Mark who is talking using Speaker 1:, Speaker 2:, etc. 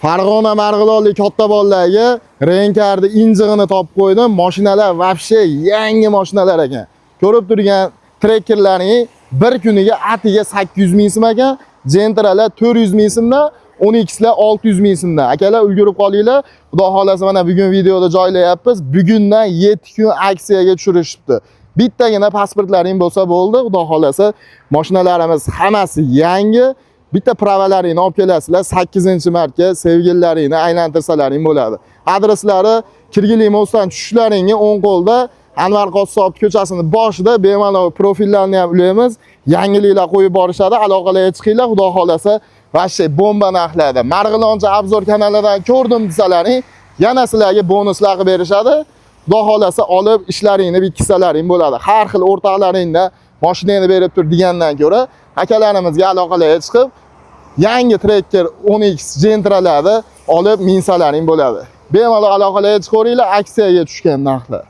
Speaker 1: Farg'ona, Marg'ilonlik katta bolalarga Renkarni injig'ini topib qo'ydim. Mashinalar вообще yangi mashinalar ekan. Ko'rib turgan Trackerlarning bir kuniga atiga 800 ming so'm ekan, Gentralar 400 ming so'mdan, 12lar 600 ming so'mdan. Akalar, ulgurib qolinglar. Xudo xolasa, mana bugun videoda joylayapmiz. Bugundan 7 kun aksiyaga tushirishibdi. Bittagina pasportlaring bo'lsa bo'ldi. Xudo xolasa, mashinalarimiz hammasi yangi. Bitta pravalaringni olib kelasizlar, 8-martga sevgililaringni aylantirsalaring bo'ladi. Adreslari Kirgili mostdan tushishlaringga o'ng qo'lda, Anvar Qossob ko'chasini boshida. Bemalol profillarni ham ulaymiz. Yangiliklar qo'yib borishadi. Aloqalarga chiqinglar, xudo xolasa, вообще bomba narxlarda. Marg'iloncha обзор kanalidan ko'rdim desalaring, yana sizlarga bonuslar qilib berishadi. Xudo xolasa, olib ishlaringni bitkizsalaring bo'ladi. Har xil o'rtoqlaringda mashinangni berib tur degandan ko'ra, akalarimizga aloqalarga chiqib, yangi Tracker 10X Gentralarni olib minsalaring bo'ladi. Bemalol aloqalarga chiqaveringlar, aksiyaga tushgan narxlar.